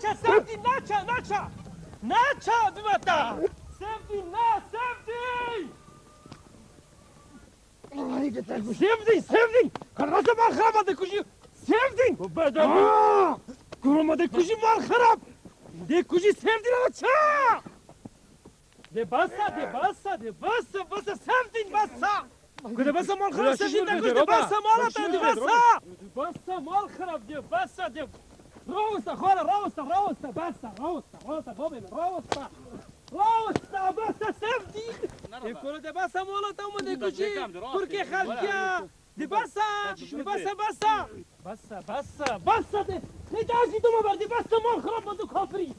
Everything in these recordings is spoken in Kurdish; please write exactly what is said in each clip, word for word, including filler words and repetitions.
Çe, Sevdîn, naçe, naçe. Naçe, bimeta. Sevdîn, na, Sevdîn. Ay, yeter bu. Sevdîn, Sevdîn. Karasa mal xiraba de kujî. Sevdîn. Bu bedel. Aa! Kuruma de kujî mal xirab. De kujî Sevdîn, naçe. De basa, de basa, de basa, basa, Sevdîn, basa. Ku de basa mal xirab, Sevdîn, de kuj, de basa mal ata, de basa. De basa mal xirab, de basa, de. Rawista, xwara, rawista, rawista, basa, rawista, rawista, babê min, rawista. Rawista, basa, Sevdîn. De kuro de basa mal ata, ma de kujî. Kurkê xelkiya. De basa, de basa, basa. Basa, basa, basa de. Ne dazî doma ber de basa mal xirab, ma de kafirî.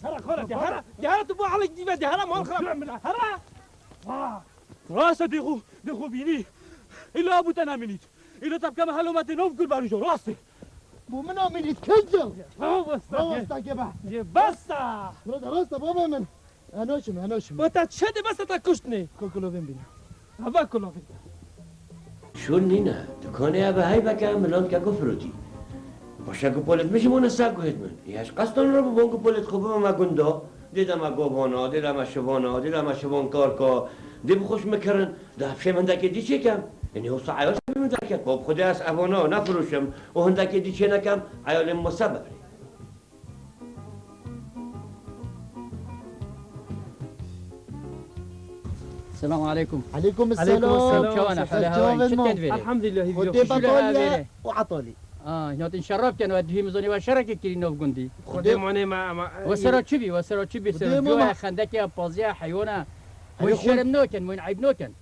Hera, xwara, de hera, de hera tu bu alek dîve, de hera mal xirab. Hera. Aa. Rast e, dê xwe, dê xwe bînî. Îla bû te namînît. Îla te bikeme helûmetê nov gul barîjo, rast e. Bû min namînît, kecil. Rawesta ke. Rawesta ke be. Ye basa. Burada rast e, baba min. Enoşim, enoşim. Weta çi de basa te kuştnê? Kokulovên bîne. Hava kulovên. Şûl nîne, dikanê eve heyveke milan keko firotî. Paşa gupolêt min ji wana ser guhêt min. Ê ez qestan re bibon gupolêt xwe bibime gundo. Dêda me govana, dêda me şivana, dêda me şivan karka. Dê bi xwe ji min kirin, da hevşê min hindekê dî çêkem. Yanî wisa eyal şevê min derket. Bab Xwedê ez evana nefiroşim û hindekê dî çênekem, eyalên min sebebê. Selamu aleykum. Aleykum selam. Aleykum selam. Çawa ne? Hale hawayî. Çawa ne? Çi ken vêrê? Elhamdülillah. Xwedê betal ye û etal î. Ah, hîna din şeraf ken, we dihî mizanî we şerekê kirî nav gundî. Xwedê mane me, me. We sera çi bî? We sera çi bî? Sera coya, xendeke, paziya, heywana. Wên şerm naken, wên eyb naken.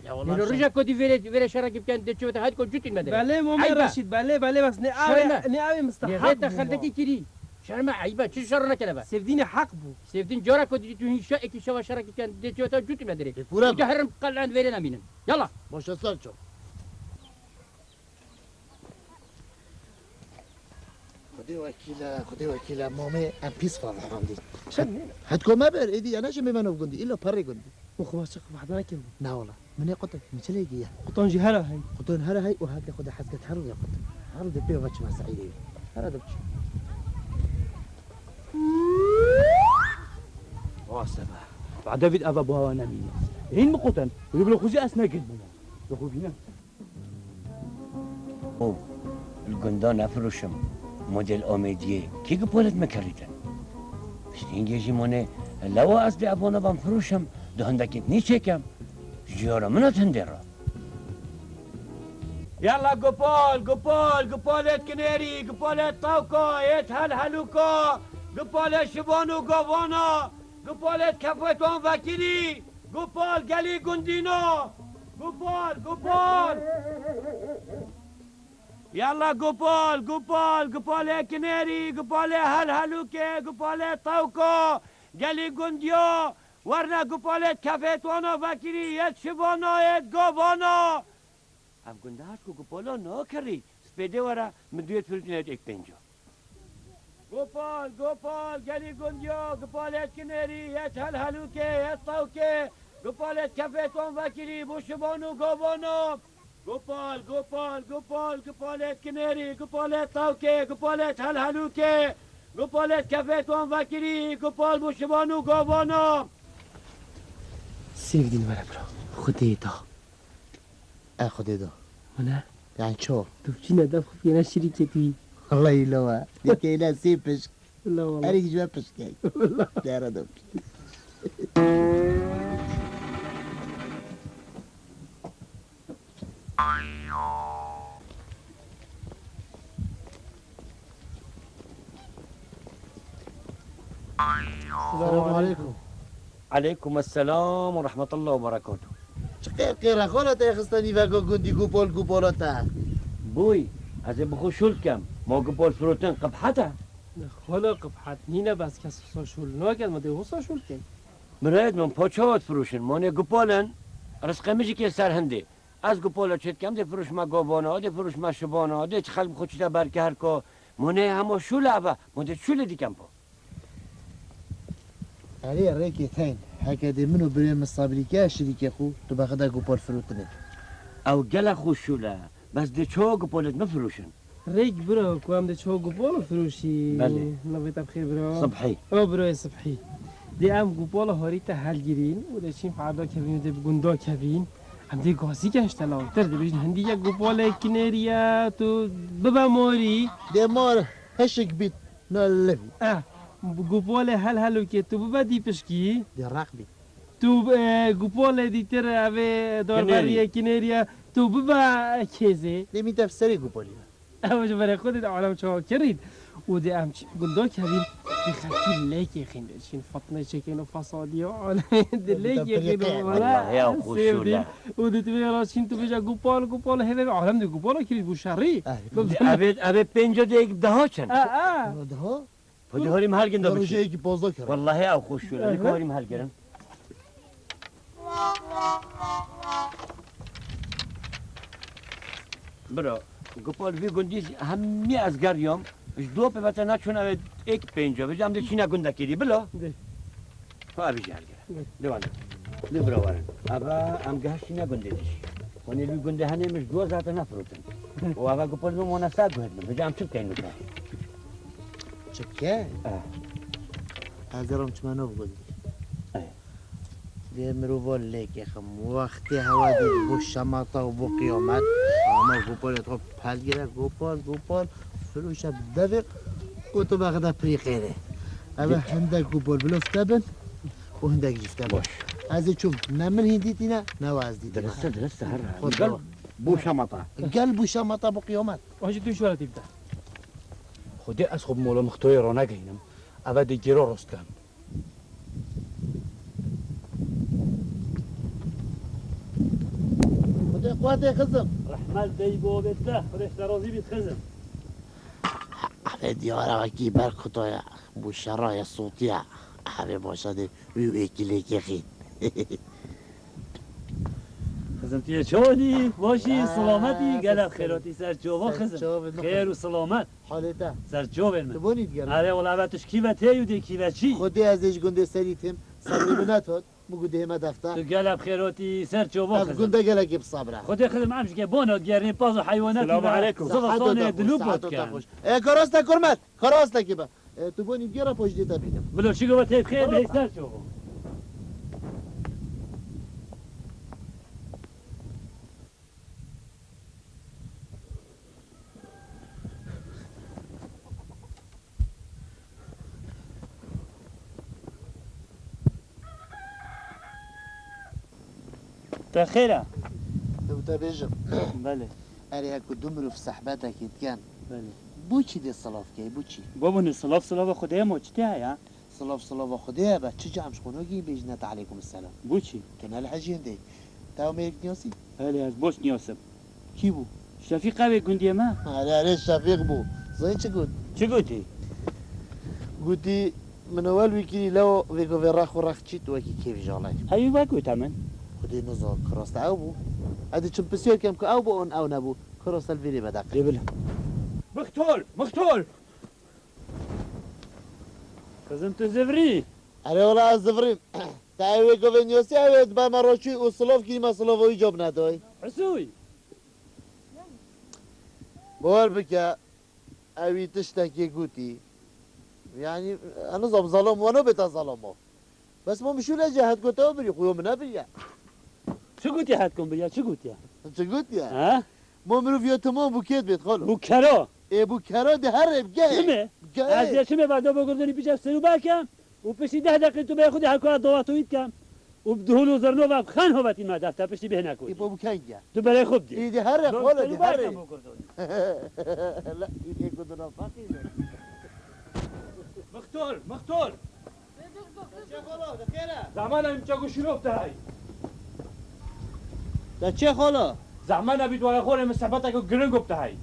Hîna rojek ku dî vêrê, vêrê şerekî biken, dê çi wete, hadi ku cutîn me derê. Belê, Mohammed Reşîd, belê, belê, bes ne avê, ne avê mistehaq bû. Rê te xeltekî kirî. Şerm e, eyb e, çi şer neke nebe. Sevdînê heq bû. Sevdîn cara ku dî tu hîn şe-, ekî şeva şerekî ken, dê çi wete, cutîn me derê. Ê, pûre. Dê herin qelen vêrê nemînin. Yala. Başa ser ço. Xwedê wekîl e, Xwedê wekîl e, mamê em pîs ferhand î. Çend nîne? Het ku me ber, êdî ya neşim bê me nav gundî, îlla perê gundî. Û xwe çi xwe heda nekin. Na wala, min ê qutin, min çi lê giya? Qutan jî hera hey. Qutan hera hey û heke Xwedê hez ket her rû ya qutin. Her rû dê pê ve çima Seîdê wî. Hera dê biçim. Rast e be. Bade vît eve buhawa nemîne. Hîn mi qutin? Wî bilo xwe jî ez negil bûme. Bi xwe bîne. Û li gunda nefiroşim, model Amêdiyê kî gupolêt me kerîtin? Piştî hingê jî monê lewa ez dê evana van firoşim, di hindekê nî çêkem, ji ciyara min hat hindê re. Yalla gupol, gupol, gupolêt kinêrî, gupolêt tawka, êt hel helûka, gupolê şivan û govana, gupolêt kefêt wan vekirî. Gopal, gelî gundîno! Gopal, Gopal! Yalla Gopal, Gopal, Gopalê kinêrî, Gopalê helhelûkê, Gopalê tewko, gelî gundiyo, werne Gopalê kefêt wana vekirî, yêt şivana, yêt govana. Ev gunda hat ku Gopala nakirî, spêdê were, min duyê firûtinê yêt êk pênca. Gopal, Gopal, gelî gundiya, Gopalêt kinêrî, yêt helhelûkê, yêt tewkê, Gopalêt kefêt wan vekirî, bû şivan û govana. Gopal, Gopal, Gopal, Gopalêt kinêrî, Gopalêt tewkê, Gopalêt helhelûkê, Gopalêt kefêt wan vekirî, Gopal bû şivan û govana. Sêv dîn were bira, Xwedê da. E Xwedê do. Hune? Yani ço? Tu çîne def xwe piyene şirîkê tu yî. Wallahî lo we. Dikeyne sê pişk. Wala wala. Her iki ji me pişkek. Wala. Dere do. Selamun aleyküm. Aleykum esselam ve rahmetullah ve berekatuh. Çi qêr qêr e, xala te xiste nîveka gundî gupol gupola te? Boy, ez ê bi xwe şûl kem. Ma gupol firotin qibhet e? Ne, xala qibhet nîne, bes kes wisa şûl naket, ma dê wisa şûl kin. Birayet min, pa çawa difiroşin? Ma nê gupol in, rizqê min jî kê ser hindê. Ez gupola çêdikem, dê firoşime govana, dê firoşime şivana, dê çi xelk bi xwe çîte berke her ka. Ma nê hema şûl e eve, ma dê şûlê dikem pa. Erê, rêkê teyn. Heke dê min û birê min Sabrî ke şirîkê xwe, tu bexide gupol firotinê. Ew gelek xweş şûl e. Bes dê çawa gupolêt min firoşin? Rêk biro, ku em dê ço gopal firoşî. Belê. Navê te bi xêr biro. Sibhî. O biroyê Sibhî. Dê em gopala harî te helgirîn û dê çîn ferda kevîn û dê bi gunda kevîn. Em dê gazî gen ji te lawtir dibêjin hindî yek gopalê kinêrî ye, tu bibe morî. Dê mor hişik bît, ne levî. Eh, gopalê hel helokê tu bibe dî pişkî. Dê req bît. Tu, e, gopalê dîtir evê darberî ye, kinêrî ye, tu bibe kêzê. Dê mî te bi serê gopalî be. Ew ji berê xwe dê alem çawa kirîn. Û dê em çi, gunda kevîn, dê xelkî lêkê xîn, dê çîn fitne çêkin û fesadî û alemê dê lêkê xîn û wala. Wallahî ew xweş şûl e. Û dê tu vê raşîn tu bêje gopal, gopal, hêvê alem dê gopala kirî bû şerî. Evê, evê pênca dê daha çend? A, a. Daha? Xwedê harî min helgin da. Rojê yekî pazdeh kere. Wallahî ew xweş şûl e. Nika harî min helgirin. Bira, gopal vî gundî hemî ez geriyam. Ji dua pê vete naçûn ev êk pênca. Vêca em dê çîna gundekê dî. Bila. Dê. Ha, evî jî helgire. Dê. Dê wan dê. Dê bira werin. Eva em gehiştîne gundê dî. Wanê vî gundê henê min ji dua zate nefirotin. Û eva gopal min wana ser guhêt min. Vêca em çi bikeyn nika? Çi bike? Eh. Ez ê rom çime nov gundî. Eh. Dê mirova lêkê xim. Wextê hewa dî bo şemata û bo qiyamet. Ama gopalê xwe helgire, gopal, gopal. Firoşe devê ku tu bexda pirî qêrê. Eve hindek gopal bilofte bin û hindek cifte bin. Baş. Ez ê çûm. Ne min hîn dîtîne, ne we ez dîtîne. Dirist e, dirist e, her. Xwe gel bo şemata. Gel bo şemata bo qiyamet. Hacî tu şorelatî bide. Xwedê ez xwe bi mola Mixtoyê ranegihînim. Eve dê gêra rast kem. Xwedê quwetê xizim. Rehmet dey bavê te. Xwedê ji te razî bît xizim. Eve diyara wekî ber kutoya. Bu şeraya sotiya. Eve başa dê wî êkî lêkê xîn. Xizim tu yê çawa dî? Baş î, selamet î, gelek xêrotî ser çava xizim. Xêr û selamet. Halê te. Ser çavên min. Tu bonî digere. Erê wela eve tu ji kî ve tê û dê kî ve çî? Xwedê ez ê ji gundê serî têm. Sebrê min netot. Min got dê hême defter. Tu gelek xêrotî ser çava xizim. Ev gund e gelekî bi sebr e. Xwedê xizim em ji ke bona digerîn paz û heywanatî. Selamu aleykum. Ziva sanê dilû pot ken. E, koroste kurmet. Koroste ki be. E, tu bonî bigera poj dê te bînim. Bilo çi gova tê xêr bê ser çava. Te xêr e? Ew te bêjim. Belê. Erê, heku du mirov sehbetekê dikin. Belê. Bo çi dê silav key, bo çi? Babo, ne silav silava Xwedê ye, ma çi tê heye? Silav silava Xwedê ye be, çi cem ji xwe nagihî bêjine te aleykum selam. Bo çi? Tu ne li hejiyên dê. Te ew mêrik niyasî? Belê, ez baş niyasim. Kî bû? Şefîq e wê gundiyê me. Erê, erê, Şefîq bû. Zanî çi got? Çi gotî? Gotî, min ewel wî kirî lew vê govê rex û rex çît wekî kêf jalay. Heyî wek gote min. Xwedê nizan, kirasta ew bû. Ez diçim pisyar kem ku ew bû an ew nebû. Kirasta li vîrê me deqe. Lê bila. Mixtor! Mixtor! Xizim tu zivirî? Erê wela ez zivirîm. Te ew ê govê niyosî ew ê dibe me roçî û silov kirî me silovoyî cob nedoy. Hisûy! Bawer bike, ewî tiştekê gotî. Yanî, ez nizam zalam wano bêta zalamo. Bes ma min şûle jê het gote ew birî, xuyo min nebiriye. Çi gotiye het kon biriya, çi gotiye? Çi gotiye? He? Ma mirov ya temam bû kêt bêt xalo. Bû kero. Ê bû kero de her rê bigehê. Çi mi? Bigehê. Ez ya çi mi berdo bo gurdunî bice serû berkem. Û piştî deh deqî tu bê xwedî her kara dawatûyî dikem. Û bi dihûl û zirnova bi xen hovetîn me defte piştî bihêne ku. Îpo bi kengî ye. Tu berê xwe bidî. Îdî here xwele dî here. Mixtor, mixtor. Çê xolo, de xêre. Zehma ne, çeko şîrop te hey. De çê xolo. Zehma ne, bît waya xore min sebeteke giringo te hey.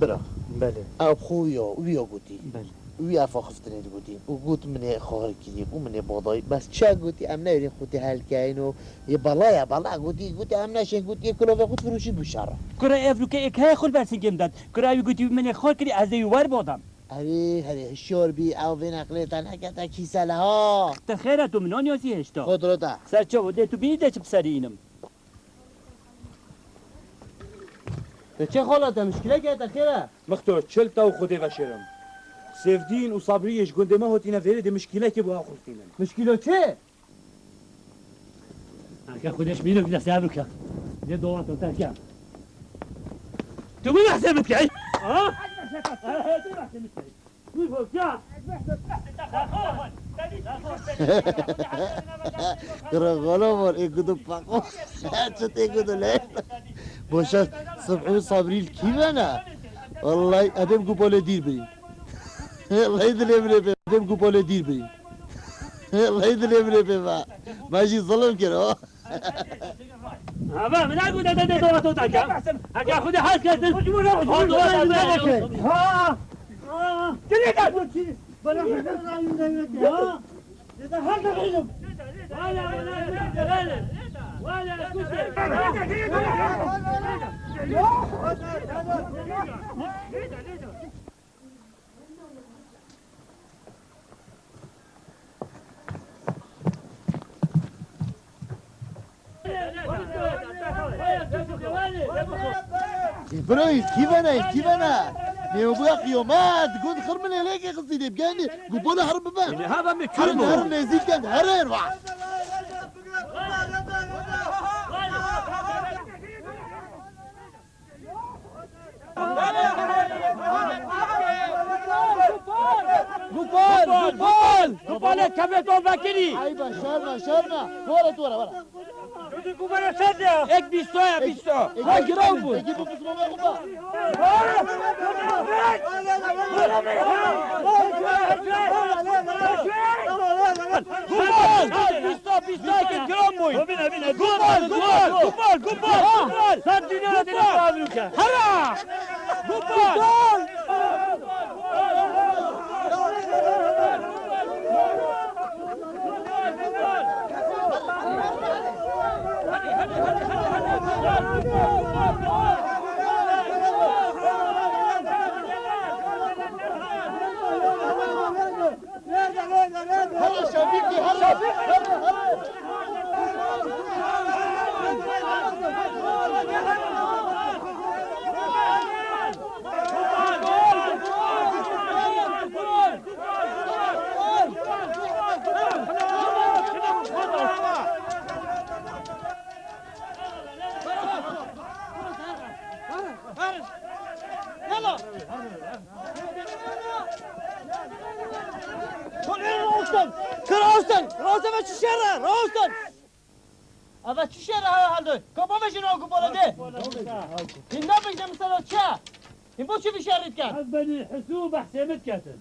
Bira. Belê. Ew bi xwe wî ya, wî ya gotî. Belê. Wî efa xiftinê digotî. Û got, min ê xar kirî û min ê badayî. Bes çi gotî, em neyrin xwe tê helkeyîn û yê bala ye, bala gotî, gotî, em neşên gotî, yê kulovê xwe firoşî bû şer. Kura ev rûke êk heye xwe li ber singê min dat. Kura wî gotî, min ê xar kirî, ez ê wî wer badam. Erê, herê, hişyar bî, ew vê neqlê te nekete kîse le ha. Te xêr e, tu min aniyasî hêşta. Xwe diro te. Ser çav, dê tu bînî dê çi bi serî înim. Çi xala te mişkileke te xêr e? Mixtor, çil te û Xwedê veşêrim. Sêvdîn û Sabriyê ji gundê me hotîne vêrê dê mişkîlekê bi hev xulqînin. Mişkîlo çi? Eke Xwedê ji bîrok de ser bike. Dê dowa to terke. Tu min behsê bikey? Ha? Tu behsê bikey? Kırık olamor, ê gudu paqo. Çi tê gudu le? Boşa Subhî Sabrî kî vena? Vallahi edem ku polê dîr bî. Vallahi dilê min ê pê, edem ku polê dîr bî. Vallahi dilê min ê pê va. Ma jî zulm kir o. Hava, min nagû de, de, de, dola to ta ka. Heka Xwedê hez ketin. Ho dola ta ka. Ha. Ha. Dilê ta. Bana Xwedê razî de, ha. Dede, her de gidin. Wala, wala, wala. Wala, kuşe. Îbroyî, kî vena, kî vena? Nêwbiya qiyomet, gund xirminê lêkê xistî dê bigehînê, ku bona herin bibe. Ê, hava me Herin, çûn o. Herin nêzîk ken, herin, wa. Gopal, Gopal, Gopal, kevê to vekirî. Eyba, şerme, şerme. Were, were, were. Ek bîst ya, bîst. Ha, giran bû. Eki bu kısmı var mı? Gopal, bîst, bîst, eke giran bû. Gopal, Gopal, Gopal, Gopal, Gopal. Ser dünyada dene fabrika. Hara! Gopal! Hela Şefîkî, hela! Yala! Rawstan! Rawstan! Rawstan ve çi şer e? Rawstan! Ava çi şer e ha halde? Kapa ve şunu okupala de. Hîn nabêjne min ser çi? Hîn bo çi vî şerî dikin? Ez benî Hisû behsê min diketin.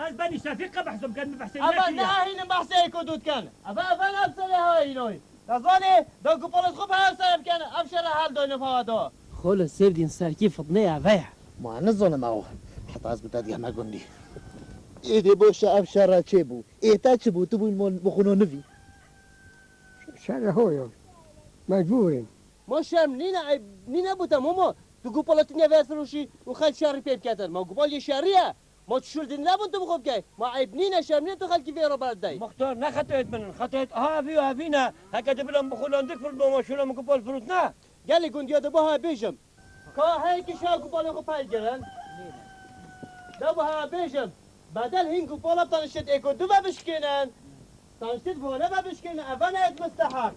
Ez benî Şefîqe behsê min dikin, min behsê min nekiriye. Ava ne hîn behsê ku tu dikin? Ava, ava ne ser ha hînoy. Dezanê, da ku polis xwe bi hev ser bikin, ev şer e hal doyne fava do. Xolo Sêvdîn serkî fitneyê eve ye. Ma nizanim ew. Heta ez bi te digehme gundî. Êdî boşa ev şer e çêbû. Ê te çi bû? Tu bûyî mol bi xwino nivî. Şerê ho yo. Mecbûr in. Ma şerm nîne, eyb nîne bo te, Momo? Tu Gopala tiniya vê firoşî û xelk şerî pê biketin. Ma Gopal yê şerî ye. Ma tu şûl din nebûn tu bi xwe bikey. Ma eyb nîne, şerm nîne tu xelkî vê re berdey. Muxtar, ne xetayêt min in. Xetayêt aha vî û evî ne. Heke dibilan bi xwe landik firût, ma şûla min Gopal firûtne. Gelê gundiya de biha bêjim. Ka her kişa Gopalê xwe pey girin. De biha bêjim. Bedel hîn Gopala taniştêt êko du ve bişkênin. Taniştêt vane ve bişkênin, eve ne et mistehak.